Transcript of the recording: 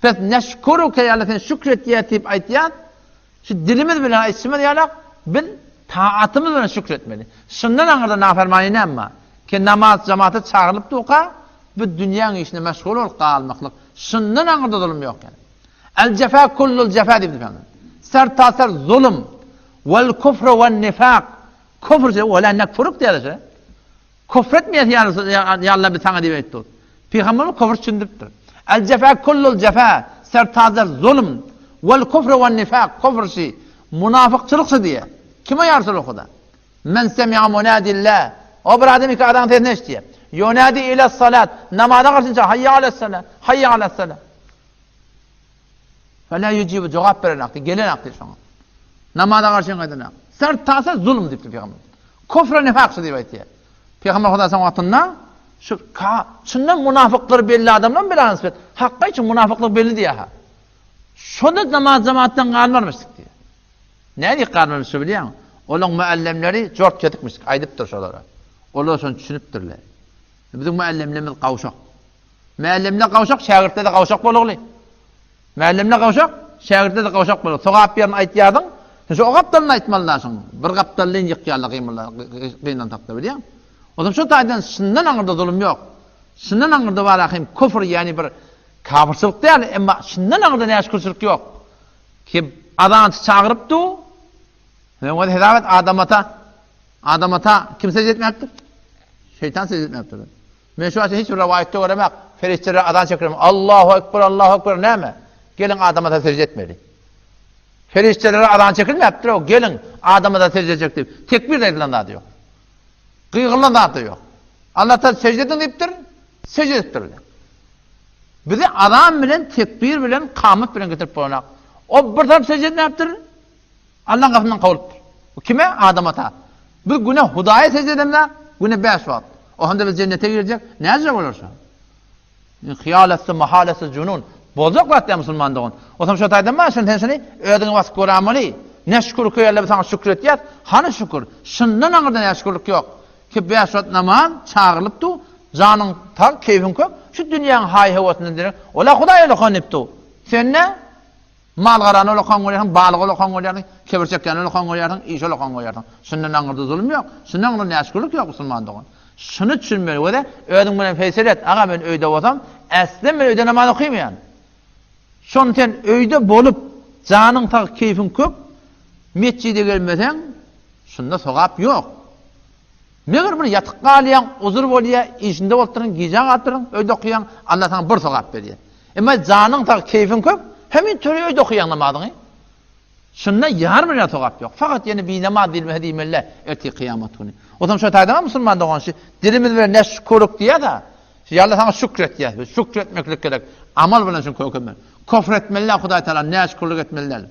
Pes neşkuruke ýaly sen şükür etýäs diýip aýtýas. Şu dilimiz bilen aýtşymyz ýalak biz taatymyz bilen şükür etmeli. Şundan aňyrda nafermany näme bar? Ki namaz jamaata çagyrylyp durka bu dünýäň işine meşgul bolup galmaklyk. Şundan aňyrda zulum ýok ýaly. El jefa kullul jefa diýipdir pygamber. Sertaser zulum wel kufru wen nifak. Kufr we la nekfuruk diýýär. Küfr etmeýäs ýa Alla biz saňa diýip aýtdy. Pygamberimiz küfr düşündiripdir. El jefa kullul jefa, sertazer zulm, wel küfr we nifak, küfr şi, munafykçylyk şi diýýär. Kime ýa Resulallah Huda? Men semi'a munadillah. O bir adam iki adamyň sesini eşitýär. Yunadi ila salat, namaza garşy çagyr, hayya ala salat, hayya ala salat. Fela yujibu jogap berenok diýip, gelenok diýip şoňa. Namaza garşy aýdanok. Sertasa zulum diýipdir pygamber. Kufra nifak şu diýip aýtýar. Pygamber Huda soň wagtynda şu ka çyndan munafyklar belli adamlar bilen nisbet. Hakka üçin munafyklyk belli diýýär ha. Şonda namaz jemaatdan galmarmyşdyk diýýär. Nädip galmarmyş şu bilýäňmi? Olaň muallimleri jort kesikmişdik aýdypdyr şolara. Olar şony düşünipdirler. Biziň muallimlerimiz gawşak. Mälimler gawşak, şägirtler-de gawşak bolugly. Mälimler gawşak, şägirtler-de gawşak bolugly. Sogap ýerini aýtýarsyň, sen şu o gapdalyny aýtmaly daşyň. Bir gapdalyny ýykýarlar gymylda, gynansak-da bilýäň. Onsoň şu taýdan şundan aňyrda zulum ýok. Şundan aňyrda bar ahim küfr, ýagny bir kafirçilik däl, emma şundan aňyrda näşükürçilik ýok. Kim azançy çagyryp dur, sen özi hesap et Adam ata. Adam ata kim sežde etmäpdir? Şeýtan sežde etmäpdir. Men şu hiç bir rowaýatda göremek, perişdeler azan çekirem, Allahu ekber, Allahu ekber näme? Geliň Adama secde etmeli. Perişdelere azan çekilmäpdir, o geliň Adama secde etjek diýip, tekbir edilen zady ýok. Gygyrylan zady ýok. Allah Taala secde ediň diýipdir, secde edipdirler. Bizi azan bilen, tekbir bilen, kamat bilen getirip bolanok. O bir tarap secde etmäpdir, Allaň gapysyndan kowlupdyr. Bu kime? Adam ata. Bir güne Hudaýa sežde edemde, güne bäş wagt. O handa biz jennete girjek, näce bolar şo? Hyýal etse, mahal etse junun. Boljak zat däl musulman dogan. Otam şo taýdan bar, şony sen şony özüňe basyp göramaly. Ne şükür köýerler biz saňa şükür etýäs. Hany şükür? Şundan aňyrda näşükürlik ýok. Ki bäş wagt namaz çagyrylyp dur, janyň sag, keýpiň kök, şu dünýäň haý-höwesinden derek, ola Hudaý olakan diýip dur. Sen ne? Mal-garany olakan bolýarsyň, balygy olakan bolýarsyň, kebir çekýäni olakan bolýarsyň, işi olakan bolýarsyň. Şundan aňyrda zulum ýok, şundan aňyrda näşükürlik ýok musulman dogan. Şuny düşünmeli we-de özüň bilen feýsel et, aga men öýde bolsam, äslem men öýde namaz okymaýan. Şony sen öýde bolup, janyň sag, keýpiň kök, metjide gelmeseň, şunda sogap ýok. Meger bir ýatyp galýaň, uzur bolýa, işinde bolupdyryn, gijä galypdyryn, öýde okaýaň, Allah saňa bir sogap berýär. Emma janyň sag, keýpiň kök, hemin töre öýde okaýaň namazyňy. Şunda ýarym bir sogap ýok. Fakat ýene binamaz diýilmese diýmeli-dä ertir kyýamat güni. Onsoň şo taýdan musulman dogan şu dilimiz bilen ne şükürük diýýär-de, şu Alla saňa şükür etýär. Biz şükür etmeklik gerek. Amal bilen şuny kökemeli. Kofr etmeli-dä Hudaý Taala näşükürlik etmeli däl.